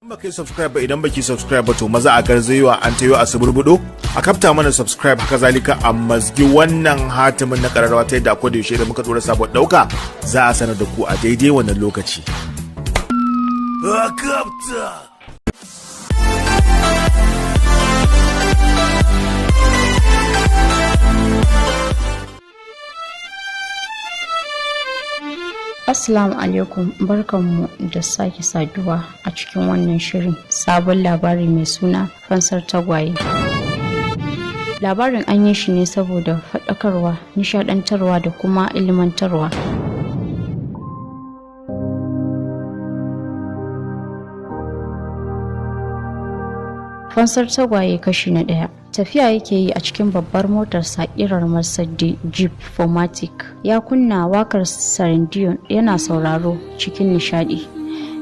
Baka yi subscribe ba, idan baki subscribe ba, to maza a garzayewa an tayo a suburbudo a kafta mana subscribe. Haka zalika a mazgi wannan hatimin na kararrawa ta yadda akwai da yaushe da muka dora sabon dauka za a sanar da ku a daidai wannan lokaci. A kafta. Assalamu alaikum, barkanmu da sake saduwa a cikin wannan shirin sabon labari mai suna Fansar Tagwaye. Labarin an yi shi ne saboda faɗakarwa, nishaɗantarwa da kuma ilmantarwa. Fansar Tagwaye kashi na ɗaya. Tafiya yake yi a cikin babbar motarsa ƙirar Mercedes Jeep 4matic. Ya kunna wakar Sarandiyon yana sauraro cikin nishadi,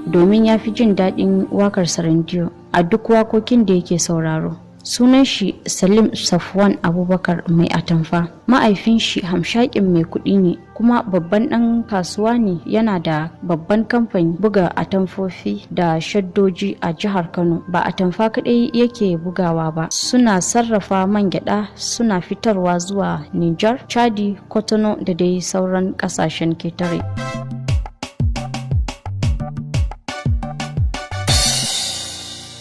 domin ya fi jin daɗin wakar Sarandiyo a duk wakokin da yake sauraro. Sunan shi Salim Safwan Abubakar Mai Atamfa. Ma'aifin shi hamshakin mai kuɗi ne kuma babban ɗan kasuwa ne, yana da babban kamfani buga atamfofi da shaddoji a jihar Kano. Ba atamfa kaɗai yake bugawa ba, suna sarrafa man gyaɗa, suna fitarwa zuwa Nijar, Chadi, Kotono da dai sauran ƙasashen ketare.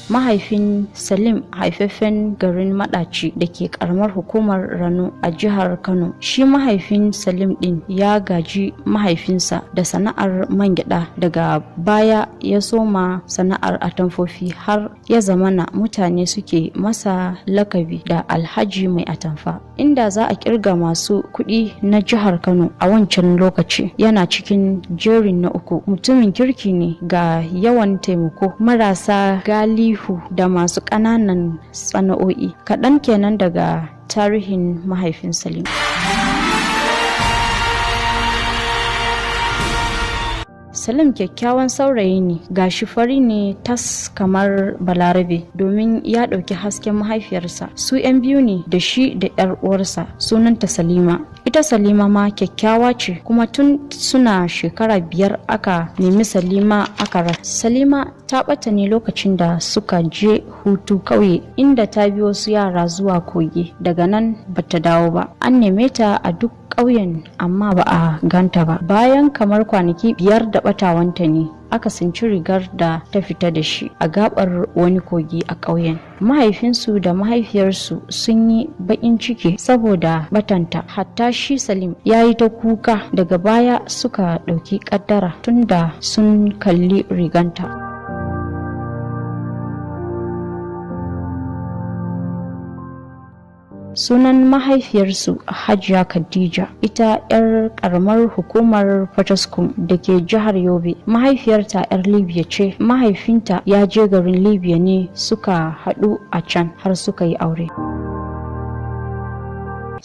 Mahaifin Salim haifaffen garin Madaci da ke karamar hukumar Rano a jihar Kano. Shi mahaifin Salim din ya gaji mahaifinsa da sana'ar man gyada, daga baya ya soma sana'ar atamfofi har ya zamana mutane suke masa lakabi da Alhaji Mai Atamfa. Inda za a kirga masu kuɗi na jihar Kano a wancan lokaci, yana cikin jerin na uku. Mutumin kirki ne ga yawan taimako marasa gali da masu ƙananan sana'o'i. Kaɗan kenan daga tarihin mahaifin Salim. Salim kyakkyawan saurayi ne, gashi fari ne tas kamar Balarabe, domin ya ɗauki hasken mahaifiyarsa. Su 'yan biyu ne da shi da 'yar uwarsa, sunanta Salima. Ita Salima ma kyakkyawa ce, kuma tun suna shekara 5 aka nemi Salima aka rasa. Salima ta ɓata ne lokacin da suka je hutu kauye, inda ta bi wasu yara zuwa kogi, daga nan bata dawo ba. An neme ta a duk ƙauyen amma ba a ganta ba. Bayan kamar kwanaki 5 da ɓatawanta ne aka sinci rigar da ta fita da shi a gabar wani kogi a ƙauyen. Mahaifinsu da mahaifiyarsu sun yi baƙin ciki saboda batanta, hatta shi Salim ya yi ta kuka. Daga baya suka ɗauki ƙaddara tunda sun kalli riganta. Sunan mahaifiyarsu Hajiya Khadija, ita 'yar karamar hukumar Fataskum da ke jihar Yobe. Mahaifiyarta 'yar Libya ce, mahaifinta ya je garin Libya ne suka haɗu a can har suka yi aure.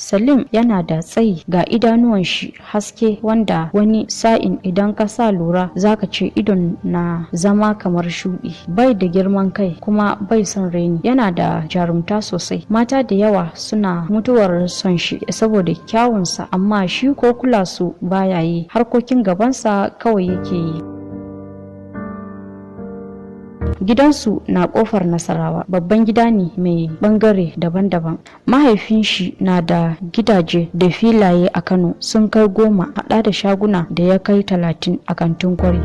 Salim yana da tsayi, ga idanuwan shi haske wanda wani sa'in idan ka sa lura zaka ce idon na zama kamar shuɗi. Bai da girman kai kuma bai son raini. Yana da jarumta sosai. Mata da yawa suna mutuwar son shi saboda kyawunsa, amma shi ko kula su baya yi, harkokin gabansa kawai yake yi. Gidansu na kofar Nasarawa, babban gida ne mai bangare daban-daban. Mahaifin shi na da gidaje da filaye a Kano sun kai 10, hada da shaguna da ya kai 30 a Kantin Kwari.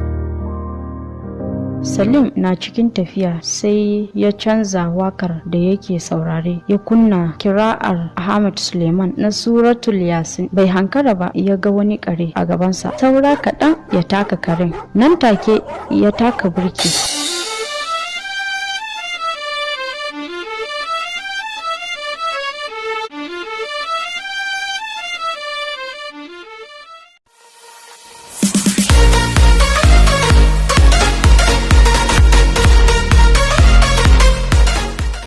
Salim na cikin tafiya sai ya canza wakar da yake saurare, ya kunna kira'ar Ahmad Suleiman na Suratul Yasin. Bai hankara ba ya ga wani kare a gabansa, saura kaɗan ya taka karen, nan take ya taka birki.